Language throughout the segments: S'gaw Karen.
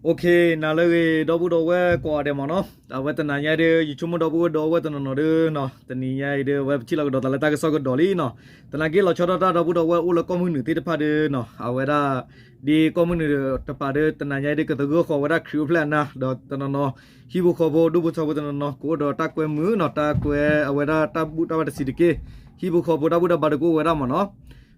OK, နၤလၢအဂ့ၤ ဒီပုၢ်ဒီဝဲၢ်ကိးဂၤဒဲးမ့ၢ်နီၤ, အဝဲတနၤညါဒီး ယဆိကမိၣ်ဒီပုၢ်ဝဲၢ်ဒီဝဲၢ်တနီၤနီၤဒီးနီၤ, တနံၤညါအံၤဒီး အဝဲပထံၣ်လိာ်ကဒီးသးလၢတၢ်ကစီၣ်ကဒီးလံနီၤ, သနာ်က့လီၤဆီဒၣ်တၢ်ဒီပုၢ်ဒီဝဲၢ်အိၣ်လၢကီၢ်မုၢ်နုာ်သ့ၣ်တဖၣ်ဒီးနီၤ, အဝဲဒၣ် ဒ်ကီၢ်မုၢ်နုာ်တပၤဒီး တနၤညါအံၤဒီး ကသဂၢၢ်ဃီၤဝဲဒၣ်ခရံာ်အိၣ်ဖျဲၣ်အနါ ဒီးတနီၤနီၤ ဟံၣ်ဖိဃီဖိဒိၣ်ဖိထၢဖိတနီၤနီၤ ကအိၣ်ဒီးတၢ်ကွဲမုာ်နီၤ, တၢ်ကွဲအဝဲဒၣ်တၢ်ဘူၣ်တၢ်ဘါတဆံးတက့ၢ်, ဟံၣ်ဖိဃီဖိတၢ်ဘူၣ်တၢ်ဘါဒီးကအိၣ်ဝဲဒၣ်မ့ၢ်နီၤ,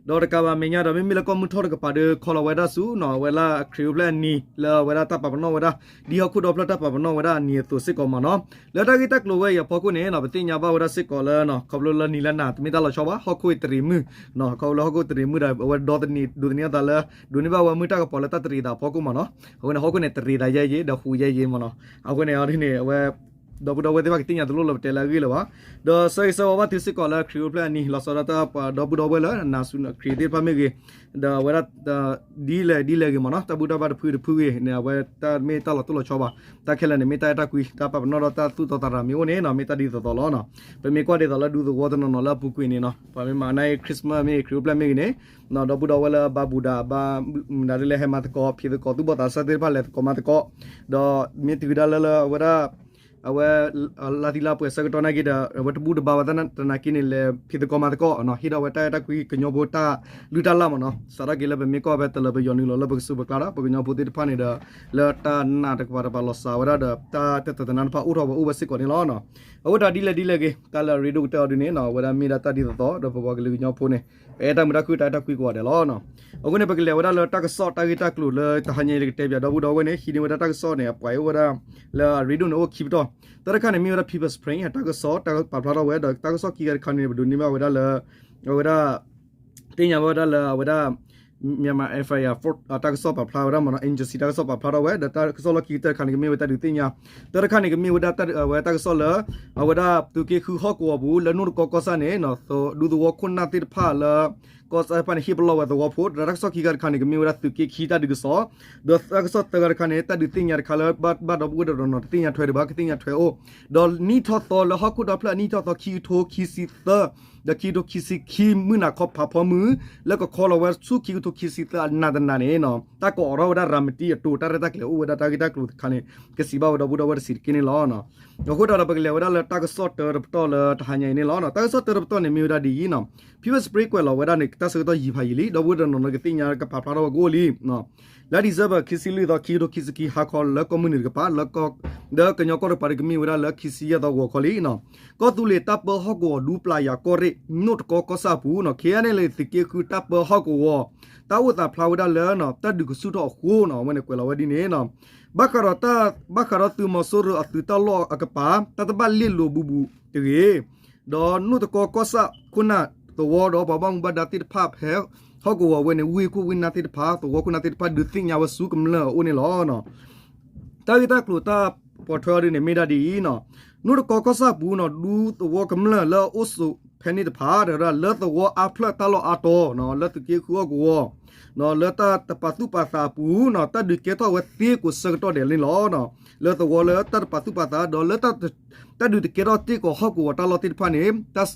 ဒီးတကးဘၣ်မဲာ်ညါဒီး မ့မ့ၢ်လၢကီၢ်မုၢ်ထီၣ်တကပၤဒီး ခီလီၤဝဲဒၣ်ဆူနီၤ အဝဲလၢခရံာ်အိၣ်ဖျဲၣ်အနံၤ လၢအဝဲဒၣ်တၢ်ပာ်ပနီၣ်ဝဲဒၣ် ဒ်ဟီၣ်ခိၣ်ဒီဖျၢၣ်တၢ်ပာ်ပနီၣ်ဝဲဒၣ်အနံၤအသိးစ့ၢ်ကီးမ့ၢ်နီၤ, လၢတၢ်ဂ့ၢ်တၢ်ကျိၤဝဲအံၤအဖီခိၣ်န့ၣ်နီၤ ပသ့ၣ်ညါဘၣ်ဝဲဒၣ်စ့ၢ်ကီးလၢနီၤ ခီဖျိလၢနံၤလၢနၤ တမ့ၢ်တၢ်လီၤဆီဘၣ် ဟီၣ်ခိၣ်အံၤတရံးမုၢ်နီၤ, ခီဖျိလၢဟီၣ်ခိၣ်တရံးမုၢ်ဒီး အဝဲဒိးသန့ၤ ဒိးသန့ၤအသးလၢ ဒိးန့ၢ်ဘၣ်ဝဲမုၢ်တၢ်ကပီၤလၢတၢ်တရံးသးအဖီခိၣ်မ့ၢ်နီၤ, အဃိန့ၣ် ဟီၣ်ခိၣ်န့ၣ် တရံးသးယဲယဲ ဒီးဟူးယဲယဲမ့ၢ်နီၤ, အဃိန့ၣ်အီၤဒ်န့ၣ် အဝဲ ဒီပုၢ်ဒီဝဲၢ်သ့ၣ်တဖၣ်ကသ့ၣ်ညါတလိၣ်လၢပတဲလၢအဂ့ၢ်လၢၤဘၣ်, ဒီးဆၢဂ့ၤဆၢဝါဘၣ်သုစ့ၢ်ကီးလၢခရံာ်အိၣ်ဖျဲၣ်အနံၤ လီၤဆီဒၣ်တၢ်ပှၤဒီပုၢ်ဒီဝဲၢ်လၢနၤဆူခရံာ်သ့ၣ်တဖၣ်မ့ၢ်ဂ့ၤ, ဒီးအဝဲဒၣ် ဒ်လဲၣ်ဒ်လဲၣ်ဂ့ၤမ့ၢ်နီၤ တၢ်ဘူၣ်တၢ်ဘါတဖုတဖုဂ့ၤန့ၣ် အဝဲတၢ်မ့ၢ်တၢ်လီၤတိၢ်လီၤဆီဘၣ်, တၢ်ခဲလၢာ်န့ၣ် မ့ၢ်တၢ်အဲၣ်တၢ်ကွံ တၢ်ပာ်ပနီၣ်ဒီးတၢ်သူၣ်တီသးရၤမ့ၢ်အိၣ်န့ၣ်နီၤ မ့ၢ်တၢ်ဒ်သိးသိးလီၤနီၤ, ပမ့ၢ်ကွၢ်ဒ်သိးလၢဒူသဝီတနီၤနီၤလၢအပူၤကွံာ်န့ၣ်နီၤ ပှၤမ့ၢ်မၤန့ၢ် Christmas မ့ၢ်ဂ့ၤ ခရံာ်အိၣ်ဖျဲၣ်မ့ၢ်ဂ့ၤန့ၣ်, ဒီပုၢ်ဒီဝဲၢ်လၢအဘါဘူၣ်ဒၣ် အဘါမုၢ်ဒၣ်ဒ်လဲၣ် ဟဲမၤသကိး ဖံးသကိးသူၣ်ဘီၣ်သးစၢ်သ့ၣ်တဖၣ်လဲၤသကိးမၤသကိး, ဒီးမ့ၢ်တုၤဒၣ်လၢလၢအဝဲဒၣ် အဝဲ လါသံလါပှဲၤဆၢကတီၢ်နာ်က့ဒီး အဝဲတဘူၣ်တဘါဝဲသနာ်က့န့ၣ် လဲၤဖံးသကိးမၤသကိးနီၤ ဟ့ၣ်ဒီးဝဲတၢ်အဲၣ်တၢ်ကွံကညီဖိတၢ်လုၢ်တၢ်လၢ်မ့ၢ်နီၤ, စးထီၣ်က့ၤလၢပမ့ၢ်ကွၢ်ဖဲတလၢၤပယီၤနုာ်လီၤလၢပကစူးပကျါဒီး ပကညီဖိသ့ၣ်တဖၣ်န့ၣ်ဒီး လၢတၢ်နာ်တကပၤတကပၤလီၤစၢ်ဝဲဒၣ်ဒီး တၢ်တတနါတဖၣ်အိၣ်ထီၣ်ဝဲအိၣ်ဝဲစ့ၢ်ကီးန့ၣ်လီၤ. အဃိတၢ်ဒ်လဲၣ်ဒ်လဲၣ်ဂ့ၤ တၢ်လၢအရ့ဒိၣ်ကတၢၢ်အီၤဒ်န့ၣ်နီၤ အဝဲဒၣ်မ့ၢ်ဒၣ်တၢ်ဒ်သိးသိး ဒီးပပှၤကလုာ်ကညီဖိန့ၣ် ပအဲၣ်တၢ်မုာ်တၢ်ခုၣ်တၢ်အဲၣ်တၢ်ကွံကိးဂၤဒဲးလီၤ. အဃိန့ၣ် ပကလဲၤဝဲဒၣ်လၢတၢ်ကစီၣ်တၢ်ဂ့ၢ်တၢ်ကျိၤလၢတဟါညါအံၤကတဲပၠးဒီပုၢ်ဒီဝဲၢ်န့ၣ် ဟံးန့ၢ်ဝဲဒၣ်တၢ်ကစီၣ်န့ၣ် အပှဲၤအိၣ်ဝဲဒၣ် လၢအရ့ဒိၣ်န့ၣ်အိၣ်ခံပတီၢ်, တၢ်တခါန့ၣ်မ့ၢ်ဝဲဒၣ် People's Spring တၢ်ကစီၣ် တၢ်ပာ်ဖျါထီၣ်ဝဲ ဒီးတၢ်ကစီၣ်ခံဂၤတခါန့ၣ် ပဒိးန့ၢ်ဘၣ်ဝဲဒၣ်လၢ အဝဲဒၣ် သ့ၣ်ညါဘၣ်ဝဲဒၣ်လၢအဝဲဒၣ် Myanmar Inquirer တၢ်ကစီၣ်ပာ်ဖျါဝဲဒၣ်မ့ၢ်နီၤ agency တၢ်ကစီၣ်ပာ်ဖျါထီၣ်ဝဲ ဒီးတၢ်ကစီၣ်လီၢ်ခံကတၢၢ်တခါန့ၣ် ကမ့ၢ်ဝဲတၢ်ဒုးသ့ၣ်ညါ, တၢ်တခါန့ၣ် ကမ့ၢ်ဝဲဒၣ်တၢ်ဝဲတၢ်ကစီၣ်လၢ အဝဲဒၣ်သုးက့ဃုဟီၣ်ကဝီၤပူၤ လၢနိၣ်တကီကီၢ်ဆၣ်န့ၣ် ဒူသဝီခိၣ်နၢ်သ့ၣ်တဖၣ်လၢ ကီၢ်ဆၣ်တဖၣ်န့ၣ် ဟ့ၣ်ပလီၢ်ဝဲသဝီဖိ, ဒီးတၢ်ကစီၣ်ခံခါတခါန့ၣ် ကမ့ၢ်ဝဲဒၣ်သုးက့ခံတၢ်ဒုးကစီၣ်, ဒီးတၢ်ကစီၣ်သၢခါတခါန့ၣ် တၢ်ဒုးသ့ၣ်ညါတခါလၢ ဘၣ်ဘၣ်ဒီပုၢ်ဝဲၢ်တနီၤနီၤ တသ့ၣ်ညါထွဲဒံးဘၣ် ကသ့ၣ်ညါထွဲအိၣ်, ဒီးနံၣ်ထီၣ်သီလၢဟီၣ်ခိၣ်ဒီဖျၢၣ်အနံၣ်ထီၣ်သီ ခံကထိခံဆံသၢ ဒီးခံကထိခံဆံခံ မုၢ်နၤခီဖးဖီမုၢ် လၢကခီလီၤဝဲဆူခံကထိခံဆံသၢအနၤတနၤန့ၣ်နီၤ တၢ်ကိးအိးထီၣ်ဝဲဒၣ်ရၤမတံအတိၤ တၢ်ရဲၣ်တၢ်ကျဲၤအိၣ်ဝဲဒၣ်တၢ်ဂ့ၢ်တၢ်ကျိၤတခါန့ၣ် ကစံးဘၣ်ဝဲဒီပုၢ်ဒီဝဲၢ်တဆံးတက့ၢ်န့ၣ်လီၤ. အဃိသတးဒီး ပကလဲၤဝဲဒၣ်လၢတၢ်ကစီၣ်တၢတပတီၢ်လၢတဟါညါအံၤန့ၣ်လီၤ. တၢ်ကစီၣ်တၢတပတီၢ်န့ၣ် မ့ၢ်ဝဲဒၣ်ဒ်အံၤနီၤ, People's Spring ကွဲးလီၤဝဲဒၣ်န့ၣ် တၢ်ဆၢကတီၢ်ယံာ်ဖးယံာ်လံ, ဒီပုၢ်ဝဲၢ်တနီၤနီၤကသ့ၣ်ညါကပာ်ဖျါထီၣ်ဝဲကအိၣ်လံ လါ December ခံဆံလွံၢ်သီ ခံကထိခံဆံခံ ဟါခီလၢကီၢ်မုၢ်နုာ်တကပၤ လၢကီၢ် လၢကညီကီၢ်တကပၤဒီး ကမ့ၢ်ဝဲဒၣ်လၢခံဆံယဲၢ်သီဂီၤခီလံ. ကီၢ်သူလ့ၤတၢ်ပၢဟီၣ်ကဝီၤဒူပျၢ်ယၤကီၢ်ရ့ၣ် နိၣ်တကီကီၢ်ဆၣ်အပူၤနီၤ KNLA သုးက့ဃုတၢ်ပၢဟီၣ်ကဝီၤ တၢ်အိၣ်သးဖျါဝဲဒၣ်လၢ တၢ်ဒုးကဆူၣ်ထီၣ်အဃိနီၤ အဝဲန့ၣ်ကွဲးလီၤဝဲဒ်န့ၣ် ဘၣ်ဃးဒီးတၢ် ဘၣ်ဃးဒီးသုးမီၤစိရိၤအသုးတၢ်လီၢ်အကပၤ တၢ်တဘၣ်လ့ၣ်လိၤဘူးဘူးတဂ့ၤ ဒီးနိၣ်တကီကီၢ်ဆၣ်ခိၣ်နၢ်သဝီဒီး ပှၤဘၣ်မူဘၣ်ဒါသ့ၣ်တဖၣ်ဖဲ ဟီၣ်ကဝီၤဝဲန့ၣ် ဝ့ၢ်ခိၣ်ဝ့ၢ်နၢ်သ့ၣ်တဖၣ် သဝီခိၣ်နၢ်သ့ၣ်တဖၣ် ဒုးသ့ၣ်ညါဝဲဆူကမျၢၢ်အအိၣ်န့ၣ်လီၤ. တၢ်ဂ့ၢ်တၢ်ကျိၤတၢ်ပိာ်ထွဲအီၤဒ်န့ၣ် မ့ၢ်ဒၣ်ဒ်အံၤနီၤ, နိၣ်တကီကီၢ်ဆၣ်ပူၤနီၤ ဒူသဝီကမျၢၢ်လၢအအိၣ်ဆိးဖဲန့ၣ်တဖၣ် ဒီးလၢသဝီအါဖျၢၣ်တၢ်လီၢ်အါတီၤနီၤ လၢသုးက့ဃုဟီၣ်ကဝီၤ လၢတၢ်တပာ်သူၣ်ပာ်သးအပူၤနီၤ တၢ်ဒုးကဲထီၣ်ဝဲသ့ကိးဆၢကတီၢ်ဒဲးန့ၣ်လီၤ. လၢသဝီလၢတၢ်တပာ်သူၣ်ပာ်သး ဒီးလၢ တၢ်ဒုးတကဲထီၣ်သ့ကိးဟီၣ်ကဝီၤတၢ်လီၢ်သ့ၣ်တဖၣ်န့ၣ်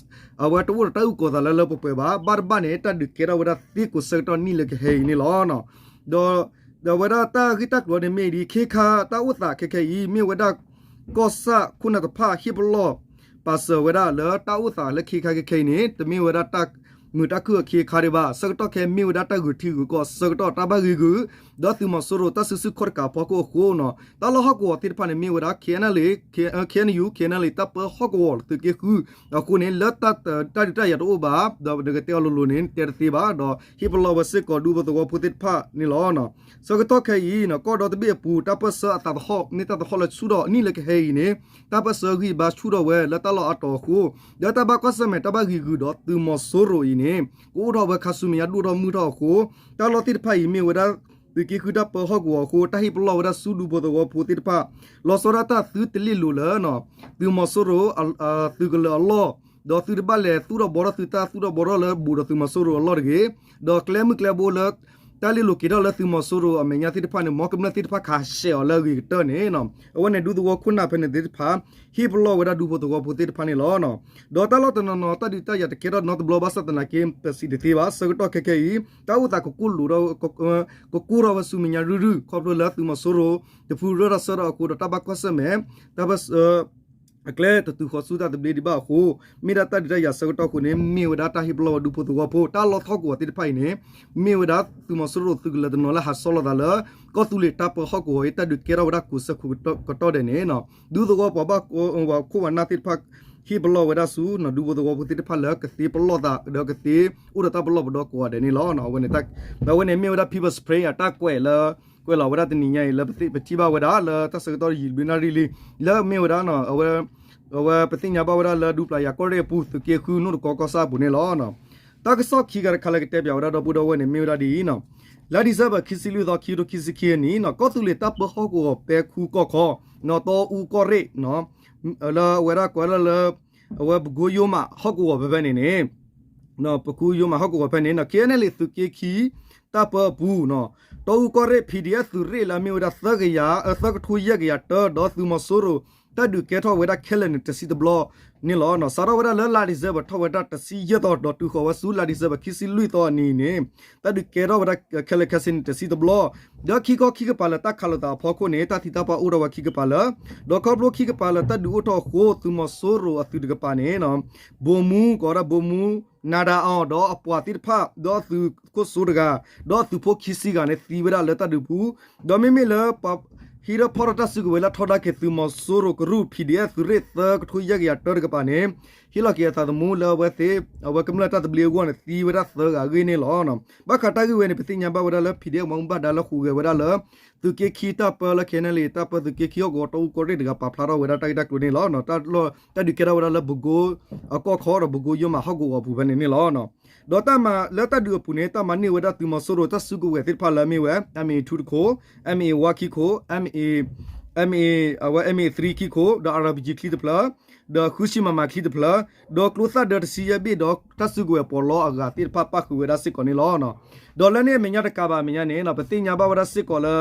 အဝဲတအိၣ်ဒီးတၢ်အုၣ်ကီၤသးလၢလၢပှဲၤပှဲၤဘၣ်. ဘၣ်တဘၣ်န့ၣ် တၢ်ဒုးကဲထီၣ်ဝဲဒၣ်သ့ကိးဆၢကတီၢ်နံၣ်လၢကဟဲအံၤန့ၣ်လီၤ. ဒီး ဒီးဝဲဒၣ်တၢ်ဂ့ၢ်တၢ်ကျိၤန့ၣ်မ့ၢ်ဒ် ခ့ခါတၢ်အိၣ်သးခဲခဲအံၤ မ့ၢ်ဝဲဒၣ် ကီၢ်ဆၣ်ခိၣ်နၢ်တဖၣ် ဟ့ၣ်ပလီၢ်ပာ်စၢၤဝဲဒၣ်လၢတၢ်အိၣ်သးလၢခ့ခါခဲခဲအံၤန့ၣ် တမ့ၢ်ဝဲဒၣ်တၢ်မုာ်တၢ်ခုၣ်အခ့ခါဒံးဘၣ်. ဆၢကတီၢ်ခဲအံၤမ့ၢ်ဝဲဒၣ်တၢ်ဂုာ်ထံဂုာ်ကီၢ်ဆၢကတီၢ် တၢ်ဘၣ်ဂ့ၤဂုာ် ဒီးသုးမီၤစိရိၤတၢ်စုဆူၣ်ခီၣ်တကးအဖီခိၣ်အဃိနီၤ တၢ်လီၢ်ဟီၣ်ကဝီၤသ့ၣ်တဖၣ်န့ၣ် မ့ၢ်ဝဲဒၣ် KNLA, KNU, KNLA တၢ်ပၢဟီၣ်ကဝီၤသုးက့ဃုအဃိန့ၣ် လၢတၢ်ဒုးတၢ်ယၤတအိၣ်ဘၣ် ဒီးနကတဲအီၤလိၤလိၤန့ၣ် တဲတသ့ဘၣ် ဒီးဟ့ၣ်ပလီၢ်ဝဲစ့ၢ်ကီးဒူဖိသဝီဖိသ့ၣ်တဖၣ်န့ၣ်လီၤ. ဆၢကတီၢ်ခဲအံၤ ကီၢ်ဒီတဘ့ၣ်အပူၤ တၢ်ပၢၢ်ဆၢအသးသဟီၣ် မ့ၢ်တၢ်သဟီၣ်လၢဆူၣ်ထီၣ်နံၣ်လၢကဟဲအံၤန့ၣ် တၢ်ပၢၢ်ဆၢဂံၢ်ဘါဆူၣ်ထီၣ်ဝဲလၢတၢ်လီၢ်အါတီၤအဃိ ဒီးတၢ်ဘၣ်ကွၢ်ဆၢၣ်မဲာ်တၢ်ဘၣ်ဂ့ၤဂုာ်ဒီးသုးမီၤစိရိၤအံၤန့ၣ် ကအိၣ်ထီၣ်ဝဲခါဆူမဲာ်ညါဒိၣ်ထီၣ်မုၢ်ထီၣ်အဃိ တၢ်လီၢ်သ့ၣ်တဖၣ်အံၤမ့ၢ်ဝဲဒၣ် သုးက့ဃုတၢ်ပၢဟီၣ်ကဝီၤအဃိ တၢ်ဟ့ၣ်ပလီၢ်ဝဲဒၣ်ဆူဒူဖိသဝီဖိသ့ၣ်တဖၣ် လီၤဆီဒၣ်တၢ်သုတလ့ၣ်လိၤလၢ သုးမီၤစိရိၤ သုးကလၢၤအလီၢ် ဒီးသုတဘၣ်လဲၤသူၣ်ထီၣ်ဘှီထီၣ်သုတၢ်သူၣ်ထီၣ်ဘှီထီၣ်လၢဘူးဒီးသုးမီၤစိရိၤအလီၢ်တဂ့ၤ ဒီးကျဲမုၢ်ကျဲဘိလၢ တၢ်လ့လိာ်က့ၤထီၣ်လၢသုးမီၤစိရိၤအမဲာ်ညါသ့ၣ်တဖၣ်န့ၣ် မ်ကမျၢၢ်သ့ၣ်တဖၣ်ခးရှဲးအီၤလၢအဂ့ၤကတၢၢ်န့ၣ် အဝဲန့ၣ်ဒူသဝီခိၣ်နၢ်ဖဲန့ၣ်သ့ၣ်တဖၣ် ဟ့ၣ်ပလီၢ်ဝဲဒၣ်ဒူဖိသဝီဖိသ့ၣ်တဖၣ်န့ၣ်လီၤ. ဒီးတၢ်လီၢ်တနီၤနီၤ တၢ်ဒုးတၢ်ယၤတကဲထီၣ်နီတဘျီဘၣ်ဆၣ်သနာ်က့ ပစံးတသ့ဘၣ် ဆၢကတီၢ်ခဲခဲအံၤ တၢ်အိၣ်သးကကိၢ်လိာ်ဒီး ကကိၢ်ထီၣ်ဝဲဆူမဲာ်ညါရုၢ်ရုၢ် ခီဖျိလၢသုးမီၤစိရိၤ တဖုရၢၢ်ထီၣ်ဆၢထီၣ်အဃိဒီးတၢ်ဘၣ်ကွၢ်ဆၢၣ်မဲာ် တၢ်ဘၣ် အကျဲတတုၤဃီၤဆူတၢ်သဘျ့ဒံးဘၣ်အဃိ မ့ၢ်ဒၣ်တၢ်ဒုးတၢ်ယၤဆၢကတီၢ်အဃိန့ၣ် မ့ၢ်ဝဲဒၣ်တၢ်ဟ့ၣ်ပလီၢ်ဝဲဒူဖိသဝီဖိ တၢ်လီၢ်ထီၣ်ကဝီၤသ့ၣ်တဖၣ်အံၤန့ၣ် မ့ၢ်ဝဲဒၣ်သုးမီၤစိရိၤသုးကလၢၤတနီၤလၢဟးဆီလီၤသးလၢ ကီၢ်သူလ့ၤတၢ်ပၢဟီၣ်ကဝီၤအံၤ တၢ်ဒုးကဲထီၣ်ဝဲဒၣ်ကိးဆၢကတီၢ်ဒဲးန့ၣ် ဒူသဝီပှၤဘၣ်ခိၣ်ပှၤနၢ်သ့ၣ်တဖၣ် ဟ့ၣ်ပလီၢ်ဝဲဒၣ်ဆူ ဒူဖိသဝီဖိသ့ၣ်တဖၣ်လၢကသ့ပလီၢ်သး ဒီးကသ့အိၣ်ဒီးတၢ်ပလီၢ်ပဒီကိးဂၤဒဲးန့ၣ်လီၤ. အဝဲန့ၣ်မ့ၢ်ဝဲဒၣ် People's Spring အတၢ်ကွဲးလၢ ကွဲးလီၤဝဲဒၣ်တနံၤညါအံၤ လၢပထံၣ်ဘၣ်ဝဲဒၣ်လၢတၢ်ဆၢကတီၢ်ယံာ်တဘျုးနၣ်ရံၣ်လံ လၢမ့ၢ်ဝဲဒၣ် အဝဲပသ့ၣ်ညါဘၣ်ဝဲဒၣ်လၢဒူပျၢ်ယၤကီၢ်ရ့ၣ်အပူၤ သုးက့ဃုနိၣ်တကီကီၢ်ဆၣ်အပူၤန့ၣ်လီၤ. တၢ်ကစီၣ်ခံဂၤတခါလၢကတဲပၠးဝဲဒၣ်ဒီပုၢ်ဒီဝဲၢ်န့ၣ် မ့ၢ်ဝဲဒၣ်ဒ်အံၤ, လါဒံၣ်စဲဘၢၣ်ခံဆံလွံၢ်သီ ခံကထိခံဆံခံအနံၤ ကီၢ်သူလ့ၤတၢ်ပၢဟီၣ်ကဝီၤ ပဲခူးကီၢ်ခီ နီၣ်တီအူကီၢ်ရ့ၣ် လၢအဝဲဒၣ်ကိးဝဲဒၣ်လၢ အဝဲပကိယိမးဟီၣ်ကဝီၤဖဲဖဲန့ၣ်န့ၣ် ပကိယိမးဟီၣ်ကဝီၤဖဲန့ၣ် KNLA သုးက့ခံ တၢ်ပၢအပူၤ တီအူကီၢ်ရ့ၣ် PDF သုးရ့ၣ်လၢအမ့ၢ်ဝဲဒၣ်သၢကယၤ သၢကထိယဲၢ်ကယၤတၢ ဒီးသုးမီၤစိရိၤ တၢ်ဒုးကဲထီၣ်ဝဲဒၣ်ခဲလၢာ်န့ၣ် တဆံတဘျီန့ၣ်လီၤ. စးထီၣ်ဝဲဒၣ်လၢလါဒံၣ်စဲဘၢၣ်ထီၣ်ဝဲဒၣ်တဆံယဲၢ်သီ ဒီးတုၤဃီၤဝဲဆူလါဒံၣ်စဲဘၢၣ်ခံဆံလွံၢ်သီအနံၤန့ၣ် တၢ်ဒုးကဲထီၣ်ဝဲဒၣ်ခဲလၢာ်ခဲဆ့န့ၣ် တဆံတဘျီ ဒီးခံခီခံကပၤလၢတၢ်ခးလိာ်သးအဖီခိၣ်န့ၣ် တၢ်သံတၢ်ပှၢ်အိၣ်ထီၣ်ဝဲခံကပၤလၢ ဒီးခီဖျိခံကပၤလၢတၢ်ဒုးအိၣ်ထီၣ်အဃိ သုးမီၤစိရိၤအသုးတကပၤန့ၣ် ဗိုလ်မှူး ကိးဝဲဒၣ် ဗိုလ်မှူး နၤဒါအီၤ ဒီးအပှၤသ့ၣ်တဖၣ် ဒီးအသုးခိၣ်စိတဂၤ ဒီးအသုးဖိခံဆံဂၤန့ၣ် သံဝဲဒၣ်လၢတၢ်ဒုးပူၤ ဒီးမ့မ့ၢ်လၢ ဟံးထီၣ်ဖီၣ်ထီၣ်တၢ်စုကဝဲၤလၢထီဒါက့ၤသုးမီၤစိရိၤကရူၢ် PDF သုးရ့ၣ်သၢကထိယဲၢ်ကယၤတၢတကပၤန့ၣ် ဟ့ၣ်လီၤက့ၤအသးသမူလၢအဝဲသ့ၣ် အဝဲကမျၢၢ်တၢ်သဘျ့အဂီၢ်န့ၣ် သံဝဲဒၣ်သၢဂၤအဂ့ၢ်န့ၣ်လီၤ. ဘၣ်ဃးတၢ်ဂ့ၢ်ဝဲန့ၣ် ပသ့ၣ်ညါဘၣ်ဝဲဒၣ်လၢ PDF မူဘၣ်ဒါလၢဟူးဂဲၤဝဲဒၣ်လၢ သုးက့ခံတၢ်ပၢလၢ KNLA တၢ်ပၢသုးက့ခံဟီၣ်ကဝီၤတီအူကီၢ်ရ့ၣ်တဂၤပာ်ဖျါထီၣ်ဝဲဒၣ်တၢ်ဂ့ၢ်တၢ်ကျိၤန့ၣ်လီၤ. တၢ်ဒုးကဲထီၣ်ဝဲဒၣ်လၢ ပကိအကီၢ်ခီဒီး ပကိယိမးဟီၣ်ကဝီၤအပူၤဖဲန့ၣ်န့ၣ်လီၤ. ဒီးတၢ်မၤလၢတၢ်ဒုးအပူၤန့ၣ် တၢ်မၤန့ၢ်ဝဲဒၣ်သုးမီၤစိရိၤတၢ်စုကဝဲၤသ့ၣ်တဖၣ်လၢအမ့ၢ်ဝဲ MA ထူတခိၣ် MA ဝါခံခိၣ် MA အဝဲ MA three ခံခိၣ် ဒီး RPG ချံတဖျၢၣ် ဒီးဃုဆံ MM ချံတဖျၢၣ် ဒီးကျိသၣ်ဒၢတဆံယဲၢ်ဘ့ၣ် ဒီးတၢ်စုကဝဲၤပီးလီအဂၤသ့ၣ်တဖၣ်ပၣ်ဃုာ်ဝဲဒၣ်စ့ၢ်ကီးန့ၣ်လီၤ. ဒီးလၢန့ၣ်အမဲာ်ညါတကးဘၣ်အမဲာ်ညါန့ၣ် ပသ့ၣ်ညါဘၣ်ဝဲဒၣ်စ့ၢ်ကီးလၢ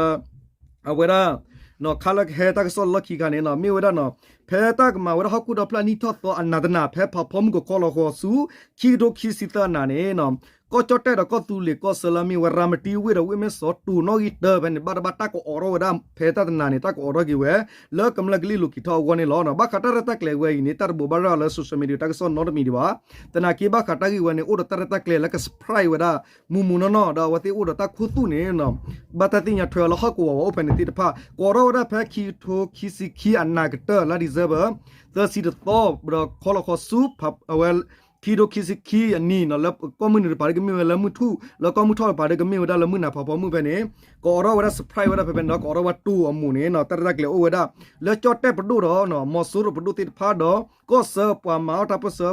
အဝဲဒၣ် ခါလၢကဟဲတၢ်ကစီၣ်လီၢ်ခံခါန့ၣ် မ့ၢ်ဝဲဒၣ် ဖဲတၢ်ကမၤဝဲဒၣ်ဟီၣ်ခိၣ်ဒီဖျၢၣ်နံၣ်ထီၣ်သီအနးတနၤ ဖဲဖးဖီမုၢ်ကခီလီၤဃီၤဆူ ခံကထိခံဆံသၢအနၤန့ၣ် ကီၢ်ကၠီၣ်တဲၣ်ဒီးကီၢ်သူလ့ၤကီၢ်ဆၢလၢအမ့ၢ်ဝဲရၤမတံဝ့ၢ်ဒီးဝ့ၢ်မဲၢ်စီး တိၤနီၣ်ဂံၢ်တၢဖဲန့ၣ် ဘၣ်တဘၣ်တၢ်ကအိးထီၣ်ဝဲဒၣ်ဖဲတၢ်တနၤန့ၣ် တၢ်ကအိးထီၣ်က့ၤဝဲ လၢကမျၢၢ်ကလ့လိာ်က့ၤထီၣ်အဂီၢ်န့ၣ်လီၤ. ဘၣ်ဃးတၢ်ရဲၣ်တၢ်ကျဲၤဝဲအံၤန့ၣ် တၢ်တဘိးဘၣ်ရၤလၢ social media တၢ်ကစီၣ်နီတမံၤဒံးဘၣ်. သနာ်က့ဘၣ်ဃးတၢ်ဂ့ၢ်ဝဲန့ၣ် အိၣ်ဒီးတၢ်ရဲၣ်တၢ်ကျဲၤလၢက surprise ဝဲဒၣ် မုၢ်မုၢ်နီၢ်နီၢ် ဒီးအဝဲသ့ၣ်အိၣ်ဒီးတၢ်ခူသူၣ်န့ၣ် ဘၣ်တၢ်သ့ၣ်ညါထွဲအီၤလၢဟီၣ်ကဝီၤဝဲအိၣ်ဖဲန့ၣ်သ့ၣ်တဖၣ် ကအိးထီၣ်ဝဲဒၣ်ဖဲခံကထိခံဆံခံအနၤကတၢၢ် လါဒံၣ်စဲဘၢၣ် သၢဆံတသီ ဒီးခီလီၤဃီၤဆူ အဝဲ ခံကထိခံဆံခံအနံၤ လၢကီၢ်မုၢ်နုာ်တပၤဒ်ကမ့ၢ်ဝဲလၢမုၢ်ထူၣ် လၢကီၢ်မုၢ်ထီၣ်တပၤဒ်ကမ့ၢ်ဝဲဒၣ်လၢမုၢ်နၤဖးဖီမုၢ်ဖဲန့ၣ် ကအိးထီၣ်ဝဲဒၣ် surprise ဝဲဒၣ်ဖဲဖဲန့ၣ်ဒီး ကအိးထီၣ်ဝဲတိၤအမူးန့ၣ် တၢ်ရဲၣ်တၢ်ကျဲၤအိၣ်ဝဲဒၣ် လၢကၠီၣ်တဲၣ်ပဒိၣ်ဒီး မီၤစိရိၤပဒိၣ်သ့ၣ်တဖၣ်ဒီး ကီၢ်ဆၢပှၤမၤအီၣ်တၢ်ပၢၢ်ဆၢ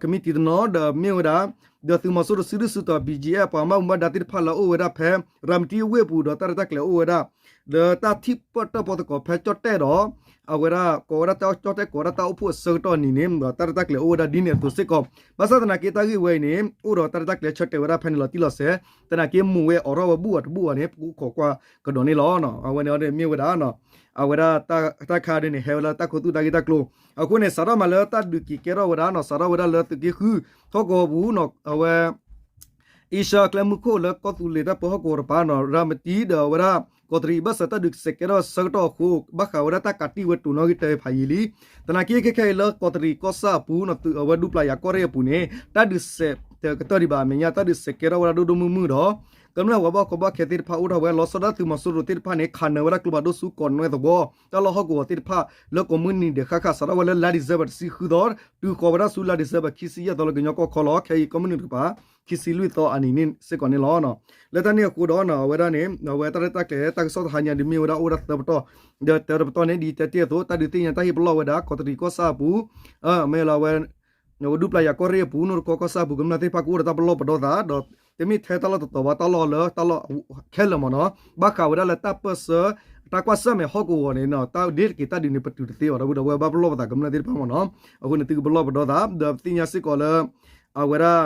ကမံးတံာ်တနီၤဒီးမ့ၢ်ဝဲဒၣ် ဒီးသုးမီၤစိရိၤစုဒုၣ်စုတီၤ BGF ပှၤမၤမူဘၣ်ဒါသ့ၣ်တဖၣ်လၢအအိၣ်ဝဲဒၣ်ဖဲ ရၤမတံဝ့ၢ်အပူၤဒီးတၢ်ရဲၣ်တၢ်ကျဲၤအိၣ်ဝဲဒၣ် ဒီးတၢ်ထံၣ်ပၢၢ်တၢၣ်ပီသကိးဖဲကၠီၣ်တဲၣ်ဒီး အဝဲဒၣ်ကိးဝဲဒၣ်တၢ်ကၠီၣ်တဲၣ်ကိးဝဲဒၣ်တၢ်အိၣ်ဖှိၣ်အဆၢကတီၢ်အနံၤန့ၣ် ဒီးတၢ်ရဲၣ်တၢ်ကျဲၤအိၣ်ဝဲဒၣ်ဒ်န့ၣ်အသိးစ့ၢ်ကီး ဘၣ်ဆၣ်သနာ်က့တၢ်ဂ့ၢ်ဝဲအံၤန့ၣ် အိၣ်ဒီးတၢ်ရဲၣ်တၢ်ကျဲၤဆၢတဲာ်ဝဲဒၣ်ဖဲန့ၣ်လီၤတံၢ်လီၤဆဲး သနာ်က့မူးဝဲအိးထီၣ်ဝဲဘူၣ်အီၤတဘူၣ်အီၤန့ၣ် ပကခိးကွၢ်ကဒီးန့ၣ်လီၤ. အဝဲန့ၣ်မ့ၢ်ဝဲဒၣ် အဝဲဒၣ်တၢ်ခါဒ်န့ၣ် ဟဲဝဲလၢတၢ်ခူသူၣ်တၢ်ဂ့ၢ်တၢ်ကျိၤ အဃိန့ၣ် စးထီၣ်မးလၢတၢ်ဒုးက့ၤကဲထီၣ်ဝဲဒၣ်နီၤ စးထီၣ်ဝဲဒၣ်လၢသုးက့ဃု ထီၣ်ကဝီၤပူၤ အဝဲ အ့ရှၢၣ်ကျဲမုၢ်ခိၣ်လၢကီၢ်သူလ့ၤတၢ်ပၢဟီၣ်ကဝီၤတပၤနီၤ ရၤမတံဒီးအဝဲဒၣ် ကီးတရံးဘၣ်ဆၣ်တၢ်ဒုးစဲးကဲထီၣ်ဆၢကတီၢ်အဃိ ဘၣ်ဃးဝဲဒၣ်တၢ်ကးတံၢ်ဝဲတိၤနီၣ်ဂံၢ်တၢဖးယံာ်လံ. သနာ်က့ခဲခဲအံၤလၢကီးတရံးကီၢ်ဆၣ်အပူၤ အဝဲဒူပျၢ်ယၤကီၢ်ရ့ၣ်အပူၤန့ၣ် တၢ်ဒုးစဲးတကတၢၢ်ဒံးဘၣ်အမဲာ်ညါ တၢ်ဒုးစဲးကဲထီၣ်ဝဲဒၣ်ဒိၣ်ဒိၣ်မုၢ်မုၢ်ဒီး ကမျၢၢ်ဝဲဘၣ်ကီဘၣ်ခဲသ့ၣ်တဖၣ်အိၣ်ထီၣ်ဝဲလီၤဆီဒၣ်သုးမီၤစိရိၤသ့ၣ်တဖၣ်န့ၣ် ခးနၢၤဝဲဒၣ်ကျိဖးဒိၣ်ဆူကီးနွဲသဝီ တၢ်လီၢ်ဟီၣ်ကဝီၤသ့ၣ်တဖၣ် လၢကိးမုၢ်နံၤဒဲးဃၣ်ဃၣ် စးထီၣ်ဝဲလၢလါဒံၣ်စဲဘၢၣ်တဆံဃုသီ တုၤဃီၤဝဲဒၣ်ဆူလါဒံၣ်စဲဘၢၣ်ခံဆံယဲၢ်သီလၢကညီကီၢ်ခီလီၤ ခဲအံၤကီၢ်မုၢ်နုာ်တကပၤ ခံဆံလွံၢ်သီအနံၤန့ၣ်စ့ၢ်ကီးန့ၣ်လီၤ. လၢတၢ်န့ၣ်အဃိဒီး အဝဲဒၣ်န့ၣ် အဝဲတၢ်ရဲၣ်တၢ်ကျဲၤတၢ်ကစီၣ်တဟါညါဒ်မ့ၢ်ဝဲဒၣ်အိၣ်ဝဲဒၣ်သၢပတီၢ် ဒီးတၢတပတီၢ်န့ၣ် ဒ်တဲတ့ၢ်အသိး တၢ်ဒုးသ့ၣ်ညါတၢ်ဟ့ၣ်ပလီၢ်ဝဲဒၣ် ကီးတရံးကီၢ်ဆၣ်အပူၤ မ့ၢ်လီၤဝဲ ဒူပျၢ်ယၤကီၢ်ရ့ၣ်အပူၤ နိၣ်တကီကီၢ်ဆၣ်အပူၤ ကမျၢၢ်သ့ၣ်တဖၣ်ကအိၣ်ဒီးတၢ်ပလီၢ်ပဒီသး ဒီးတမ့ၢ်ထဲတၢ်လီၢ်တတီၤဘၣ် တၢ်လီၢ်လၢတၢ်လီၢ်ခဲလၢာ်မ့ၢ်နီၤ ဘၣ်ဃးဝဲဒၣ်လၢတၢ်ပၢၢ်ဆၢ တၢ်ကွၢ်ဆၢၣ်မဲာ်ဟီၣ်ကဝီၤန့ၣ် တၢ်ဒ့တက့ၤတၢ်ဒုးန့ၣ် ပတုာ်တသ့ဘၣ် ဒီပုၢ်ဒီဝဲၢ်ဘၣ်ပလီၢ်ပသးကမျၢၢ်သ့ၣ်တဖၣ်မ့ၢ်နီၤ အဃိန့ၣ်သုကပလီၢ်ပဒီသး ဒီးပသ့ၣ်ညါစ့ၢ်ကီးလၢ အဝဲဒၣ်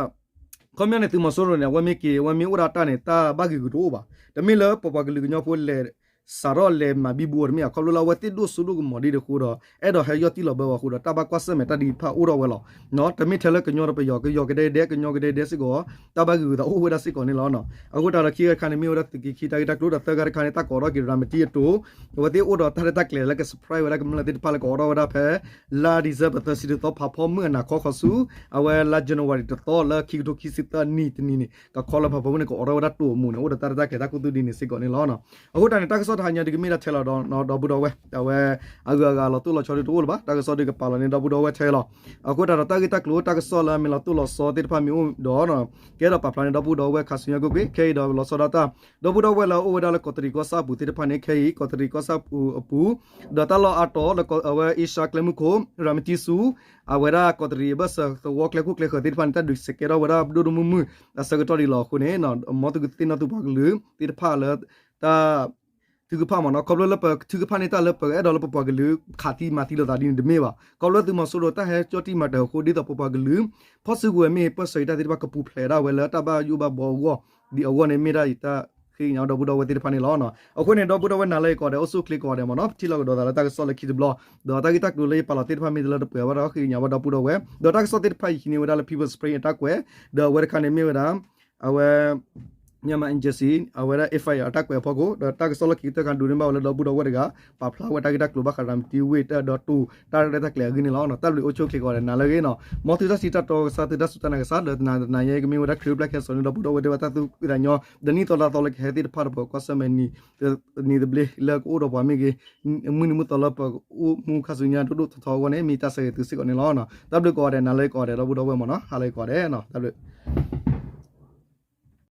ခီပညီန့ၣ် သုးမီၤစိရိၤန့ၣ် အဝဲမ့ၢ်က့ၤ အဝဲမ့ၢ်အိၣ်ဒၣ်တၢ်န့ၣ် တၢ်ဘၣ်ဂ့ၤဂ့ၤတအိၣ်ဘၣ်. တမ့ၢ်လၢပပှၤကလုာ်ကညီဖိလဲၤ စးထီၣ်လဲၤမၤဘံဘူအီၤတမ့ၢ်ဧါ, ခီဖျိလၢအဝဲသ့ၣ်ဒိၣ်စိဒိၣ်ကမီၤဒ်တဃိဒီး အဲၣ်ဒိးဟဲယီၢ်တံၢ်လီၤဘၢအဃိဒီး တၢ်ဘၣ်ကွၢ်ဆၢၣ်မဲာ်တၢ်ဒ်တဖၣ်အိၣ်ထီၣ်ဝဲလီၤ. တမ့ၢ်ထဲလၢကညီတပယီၤ, ကယီၤကဒဲကဒဲ ကညီကဒဲကဒဲစ့ၢ်ကီး တၢ်ဘၣ်ဂ့ၤဂ့ၤသးအိၣ်ဝဲဒၣ်စ့ၢ်ကီးန့ၣ်လီၤ. အဃိတၢ်ဒီးခံခါတခါန့ၣ် မ့ၢ်ဝဲဒၣ်သုးက့ခံတၢ်ဂ့ၢ်တၢ်ကျိၤ, ဒီးသၢခါတခါန့ၣ် တၢ်ကအိးထီၣ်က့ၤ ရၤမတံအတိၤ, အဝဲသ့ၣ်အိၣ်ဒီးတၢ်ရဲၣ်တၢ်ကျဲၤလၢက surprise ဝဲဒၣ်ကမျၢၢ်သ့ၣ်တဖၣ်လၢကအိးထီၣ်ဝဲဒၣ်ဖဲ လါ December သၢဆံတသီ ဖးဖီမုၢ်အနၤခီဃီဆူ အဝဲလါ January တသီ လၢခံကထိခံဆံသၢနံၣ်တနံၤန့ၣ် ကခီလၢဖးဖီမုၢ်န့ၣ် ကအိးထီၣ်ဝဲဒၣ်တိၤအမူးန့ၣ် အိၣ်ဒီးတၢ်ရဲၣ်တၢ်ကျဲၤတၢ်ခူသူၣ်ဒ်န့ၣ်စ့ၢ်ကီးန့ၣ်လီၤ. အဃိတၢ်န့ၣ် တၢ်ကစီၣ်တဟါညါဒ်ကမ့ၢ်ဒၣ်ထဲလီၤဒီး ဒီပုၢ်ဒီဝဲၢ် အဝဲ အဂုၤအဂၤလီၤတိၢ်လီၤဆီဒ်တအိၣ်လၢၤဘၣ်, တၢ်ကစီၣ်ဒ်ကပာ်လီၤန့ၢ်ဒီပုၢ်ဒီဝဲၢ်ထဲလီၤ. အဃိတၢ်ဒီးတၢ်ဂ့ၢ်တၢ်ကျိၤ တၢ်ကစီၣ်လၢအမ့ၢ်လီၤတိၢ်လီၤဆီသ့ၣ်တဖၣ်မ့ၢ်အိၣ်ဒီး ကအဲၣ်ဒိးပာ်ဖျါန့ၢ်ဒီပုၢ်ဒီဝဲၢ်ခါဆူညါကွ့ၢ်ကွ့ၢ်, ခဲအံၤဒီးလီၤဆီဒၣ်တၢ် ဒီပုၢ်ဒီဝဲၢ်လၢအအိၣ်ဝဲဒၣ်လၢကီးတရံးကီၢ်ဆၣ်အပူၤသ့ၣ်တဖၣ်န့ၣ် ခဲအံၤ ကီးတရံးကီၢ်ဆၣ်အပူၤ ဒီးတၢ်လီၢ်အါတီၤလၢအဝဲအ့ရှါကျဲမုၢ်ခိၣ် ရၤမတံဆူ အဝဲဒၣ်ကီးတရံးအဘၢၣ်စၢၤသဝီကျဲခိၣ်ကျဲဃၢၤသ့ၣ်တဖၣ်န့ၣ် တၢ်ဒုးစဲးကဲထီၣ်ဝဲဒၣ်ဒိၣ်ဒိၣ်မုၢ်မုၢ်အဆၢကတီၢ်ဒ်လီၤအဃိန့ၣ် မ်သုကသ့ၣ်နီၣ်သုပှၤကလုာ်သ့ၣ်တဖၣ်လၢ တၢ် ထုကဖၣ်မ့ၢ်နီၤ, ခီဖျိလၢပထုကဖၣ်န့ၢ်တၢ်လၢပအဲၣ်ဒိးလၢပပှၤကလုာ် ခးသံမၤသံလိာ်သးဒ်န့ၣ်တမ့ၢ်ဘၣ်. ခီဖျိလၢသုးမီၤစိရိၤတၢ်ဟဲကၠီၣ်တံၢ်မၤတၢၤအဃိ ဒ်သိးပပှၤကလုာ် ဖီၣ်စုကဝဲၤမ့ၢ်ပၢၢ်ဆၢအံၤတၢ်သ့ၣ်တဖၣ်ကပူၤဖျဲးဒၣ်ဝဲလၢတၢ်ဘၣ်ယိၣ်ဘၣ်ဘှီအဂီၢ် ဒ်အဂီၢ်န့ၣ်မ့ၢ်ဒၣ်အံၤတၢ်ဃ့ကညးဒီပုၢ်ဒီဝဲၢ်သ့ၣ်တဖၣ်န့ၣ်လီၤ. အဃိန့ၣ် ဒီပုၢ်ဒီဝဲၢ်နၤလၢယကိးဂၤဒဲး အိၣ်ဆူၣ်အိၣ်ချ့ကိးဂၤဒဲးမ့ၢ်နီၤ, ပထံၣ်လိာ်ကဒီးသးလၢတၢ်ကစီၣ်လၢခံတဘျီ, ဒီးတၢ်ဂ့ၢ်တၢ်ကျိၤလၢယပာ်လီၤသ့ၣ်တဖၣ်မ့ၢ်တလၢတပှဲၤဘၣ်ဒီးဃ့ကညးဘၣ်ဒီပုၢ်ဒီဝဲၢ်, ဒီးတၢ်ကစီၣ်သ့ၣ်တဖၣ်အံၤဟံးန့ၢ်ဝဲဒၣ်လၢ People Spring အတၢ်ကွဲး, ဒီးအဝဲတခါန့ၣ်မ့ၢ်ဝဲဒၣ် အဝဲ Myanmar Agency အဝဲဒၣ် FIR အတၢ်ကွဲးအဖီခိၣ်, ဒီးတၢ်ကစီၣ်လၢခံကတၢၢ်ခါဒိးန့ၢ်ဘၣ်ဝဲလၢဒီပုၢ်ဒီဝဲၢ်တဂၤ ပာ်ဖျါဝဲတၢ်ဂ့ၢ်တၢ်ကျိၤဘၣ်ဃးရၤမတံဝ့ၢ်တၢ်ဒီးတိၤ တၢ်ရဲၣ်တၢ်ကျဲၤအဂ့ၢ်န့ၣ်လီၤ. တၢ်ဘျုးအိၣ်ဆူၣ်အိၣ်ချ့ကိးဂၤဒဲးနၤလၢအဂ့ၤနီၤ, မ်သုတၢ်စံးတၢ်တီကစၢ် သုတၢ်စူၢ်တၢ်နာ်ကစၢ် ဒီးတနၤတနၤညါအံၤကမ့ၢ်ဝဲဒၣ်ခရံာ်အိၣ်ဖျဲၣ်ခဲစီၤန့ၣ် ဒီပုၢ်ဒီဝဲၢ်ဒဲးဘၣ်တၢ်သူၣ်ဖှံသးညီ တနံၣ်သီလါသီလၢကဟဲသ့ၣ်တဖၣ်တပှဲၤကွၢ်ဆၢၣ်မဲာ်နံၤ နံၤသဘျ့လၢကအိၣ်ဒီးပှၤမ့ၢ်ဂ့ၤ, မုၢ်နံၤမုၢ်သီလၢပအိၣ်မူခါဆူညါဒိၣ်ဒိၣ်ထီထီအဂီၢ်န့ၣ် မ့ၢ်တၢ်ဆၢဂ့ၤသုစ့ၢ်ကီးန့ၣ်လီၤ. တၢ်ဘျုးကိးဂၤဒဲးနၤလၢကိးဂၤဒဲး ဒီပုၢ်ဒီဝဲၢ်မ့ၢ်နီၤ, ဟါလၢကိးဂၤဒဲးနီၤ, တၢ်ဘျုး